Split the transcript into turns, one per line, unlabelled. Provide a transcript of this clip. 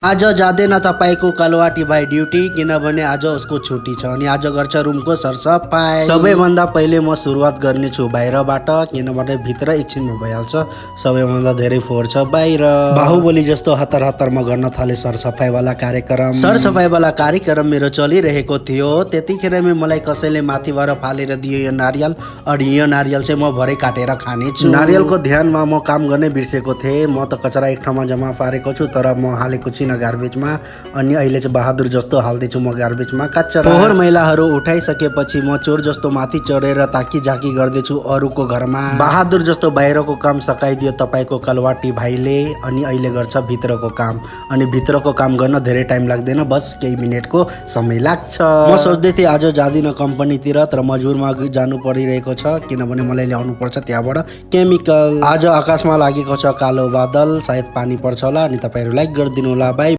आज जाँदैन तपाईँको कलवाटी भाइ ड्युटी किनभने आज उसको छुट्टी छ अनि आज गर्छ रुमको सरसफाइ। सबैभन्दा पहिले म सुरुवात गर्नेछु बाहिरबाट किनभने भित्र एकछिनमा भइहाल्छ। सबैभन्दा धेरै फोहोर छ बाहिर। बाहुबली जस्तो हतार हतारमा गर्न थाले सरसफाइ वाला कार्यक्रम मेरो चलिरहेको थियो। त्यतिखेर मलाई कसैले माथिबाट फालेर दियो यो नारियल अनि यो नारियल चाहिँ म भरे काटेर खानेछु। नारियलको ध्यानमा म काम गर्ने बिर्सेको थिएँ। म त कचरा एक ठाउँमा जम्मा पारेको छु तर म हालेको छु गार्बेजमा अनि अहिले चाहिँ बहादुर जस्तो हाल्दैछु म गार्बेजमा कचरा। फोहोर मैलाहरू उठाइसकेपछि म चोर जस्तो माथि चढेर ताकी झाकी गर्दैछु अरूको घरमा। बहादुर जस्तो बाहिरको काम सकाइदियो तपाईँको कलवाटी भाइले अनि अहिले गर्छ भित्रको काम। अनि भित्रको काम गर्न धेरै टाइम लाग्दैन, बस केही मिनेटको समय लाग्छ। म सोच्दै थिएँ आज जाँदिन कम्पनीतिर तर मजबुरमा जानु परिरहेको छ किनभने मलाई ल्याउनु पर्छ त्यहाँबाट केमिकल। आज आकाशमा लागेको छ कालो बादल, सायद पानी पर्छ होला अनि तपाईँहरू लाइक गरिदिनु होला।